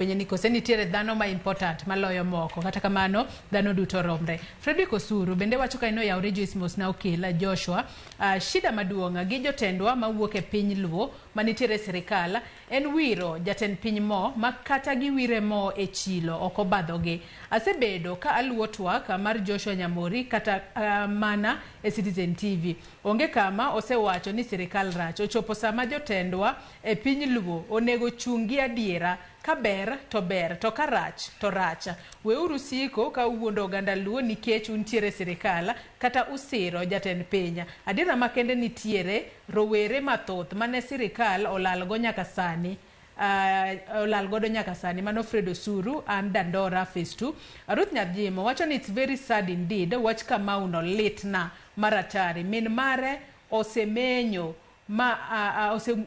Penye ni kose nitiere dhano ma important maloyo moko. Kata kamano, dhano duto romre. Frederick Osuru bende wacho ka en oyawre Joyce Mosna Okil Joshua. Shida maduong' gi jotendwa mawuok e piny Luo manitiere e sirikal en wiro jatend piny mo ma kata giwire mo e chilo ok obadhogi. Asebedo ka aluwo twak mar Joshua Nyamori kata mana e Citizen TV. Onge kama osewacho ni sirikal rach. Ochopo sama jotendwa e piny Luo onego chung' gi adiera. Ka ber to ber to ka rach to rach. Weuru siko ka uwuondo oganda Luo nikech untiere e sirikal kata usiro jatend piny. Adiera makende nitiere rowere mathoth mane sirikal olalgo nyaka sani olal godo nyaka sani. Mano Fred Osuru, an Dandora Phase 2. Ruth Nyarjimo wacho ni it's very sad indeed. Wach Kamau no litna maratari. Min mare osemenyo ma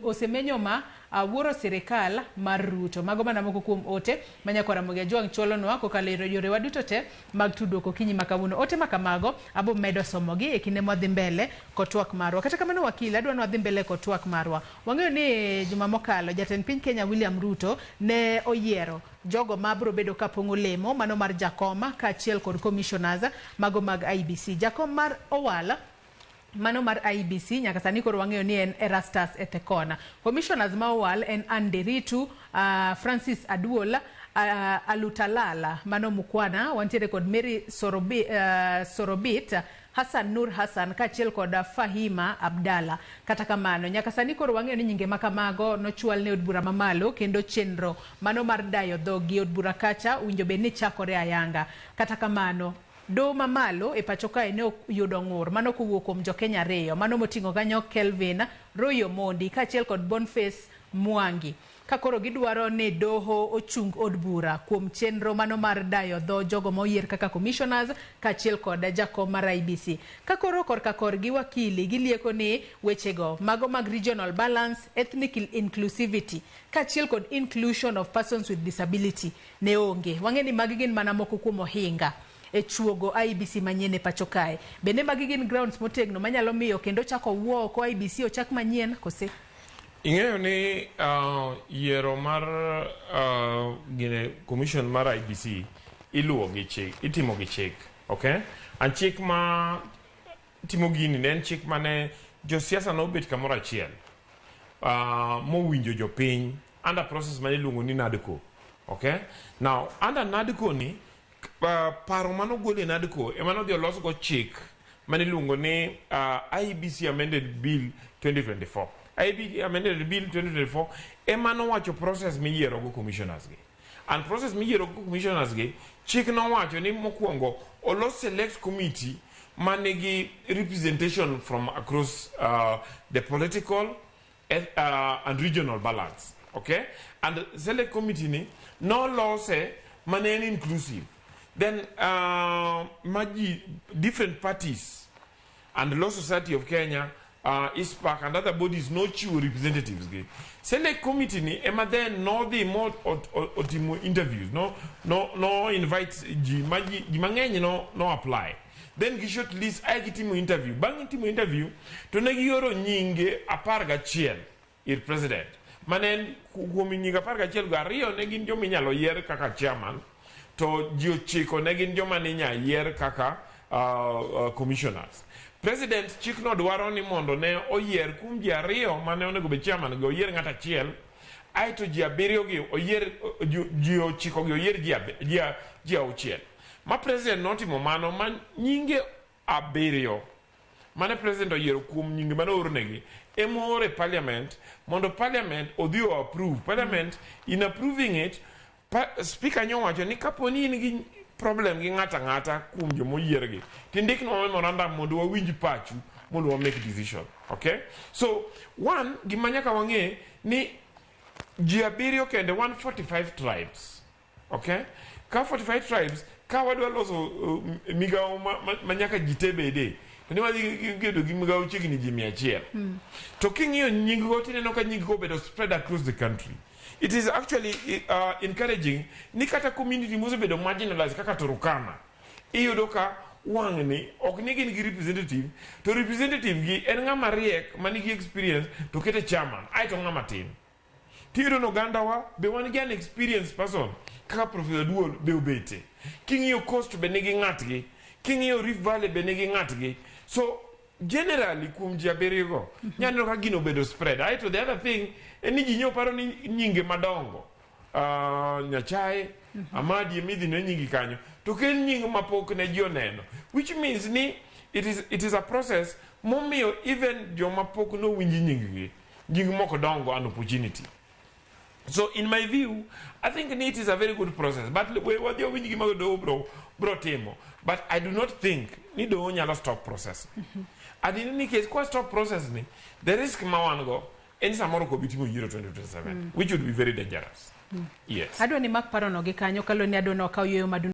osemenyo ma wuoro sirikal mar Ruto. Mago mana moko kuom ote ma nyakwar Ramogi Ajwang' chwalonwa kokalo e yorewa duto te mag tudruok okinyi ma kawuono. Ote ma kamago abo medo somogi e kinde mwadhi mbele kod twak marwa. Kata kamano wakil, adwa ni wadhi mbele kod twak marwa. Wang'eyo ni juma mokalo jatend piny Kenya William Ruto ne oyiero jogo ma bro bedo ka pong'o lemo mano mar jakoma kaachiel kod commissioners mago mag IEBC. Jakom mar Owala mano mar IEBC nyaka sani koro wang'eyo ni en Erastus Ethekona. Commissioners ma owal en Anne Nderitu, Francis Aduol, Alutalala mano Mukwana, wantiere kod Mary Sorobit, Hassan Nur Hassan kaachiel kod Fahima Abdalla. Kata kamano, nyaka sani koro wang'eyo ni nyinge makamago nochwal ne od bura mamalo kendo chenro mano mar dayo dhog gi od bura kacha owinjo bed ni chakore ayanga. Kata kamano, Doho mamalo e pacho kae ne oyudo ng'ur mano kowuok kuom jokenya ariyo mano moting'o kanyo Kelvin Roy Omondi kaachiel kod Boniface Mwangi ka koro gidwaro ni doho ochung od bura kuom chenro mano mar dayo dho jogo ma oyier kaka commissioners kaachiel kod jakom mar IEBC. Ka koro korka korgi wakili gilieko ni wechego mago mag regional balance, ethnic inclusivity kaachiel kod inclusion of persons with disability ne onge. Wang'e ni magi gin mana moko kuom ohinga e chuogo IEBC manyien e pacho kae. Bende magi gin grounds motegno manyalo miyo kendo chako wuo oko IEBC ochak manyien kose? Ing'eyo ni yiero mar gine commission mar IEBC iluwo gi chik, itimo gi chik, okay? And chik ma timo gini ne en chik mane josiasa nobet kamoro achiel mowinjo jopiny under process mane iluongo ni NADCO. Okay? Now, under NADCO ni, paro mane ogol e NADCO ema nodhi olosgo chik mane iluongo ni IEBC Amended Bill 2024. IEBC Amended Bill 2024 ema nowacho process miyierogo commissioners gi. And process miyierogo commissioners gi, chik nowacho ni mokwongo olos select committee manigi representation from across the political and regional balance. Okay? And select committee ni nolose mane en inclusive. Then maji different parties and Law Society of Kenya, ICPAK and other bodies nochiwo representatives gi. Select committee ni ema then nodhi mo otimo interviews, no invite ji ma ji mang'eny no apply. Then gi shortlist ae gitimo interview. Bang' timo interview to ne gioro nyinge 11 ir president. Mane en kuom nyinge 11 go ariyo ne gin joma inyalo yier kaka chairman to ji 9 ne gin joma ne inyalo yier kaka commissioners. President chikno dwaro ni mondo ne oyier kuom ji ariyo mane onego bed chairman gi oyier ng'at achiel aeto ji abiriyo gi oyier ji 9 gi oyier ji 6. Ma president notimo mano ma nyinge 7 mane president oyiero kuom nyinge mane oornegi ema ooro e parliament mondo parliament odhi o approve. Parliament in approving it speaker nyowacho ni kapo ni in gi problem gi ng'ato ang'ata kuom joma oyiergi tindiknwa memorandum mondo wawinj pachu mondo wa make decision. Okay? So one gima nyaka wang'e ni ji 7 kende 145 tribes. Okay? Ka 45 tribes ka wadwa loso migawo ma nyaka ji te bede to ni wadhi bedo gi migawo chiegni ji 100. To king'iyo nying go tineno ka nying go obedo spread across the country. It is actually encouraging ni kata community mosebedo marginalized kaka Turkana iyudo ka wang'ni ok ni gin gi representative to representative gi en ng'ama riek manigi experience to kete chairman aeto ng'ama tin. Tiyudo ni ogandawa be wan gi an experienced person kaka Professor Duol be obete. King'iyo Coast be nigi ng'atgi, king'iyo Rift Valley be nigi ng'atgi. So generally kuom ji abiriyo go, nyaneno ka gino obedo spread. Aeto the other thing en ni ji nyo paro ni nyinge madongo Nyachae, Amadi emidhi ne nyingi kanyo. To kel nying mapok ne ji oneno. Which means ni it is a process momiyo even joma pok nowinj nying gi, nying moko dongo an opportunity. So in my view, I think ni it is a very good process. But we wadhi wawinj gima doho bro timo. But I do not think ni doho nyalo stop process. And in any case, kwa stop process ni, the risk ma wan go en samoro ok obi timo yiero 2027, which would be very dangerous. Yes. Adwa ni mak parono gi kanyo kaluwore ni adwa ni wakaw yueyo madundo.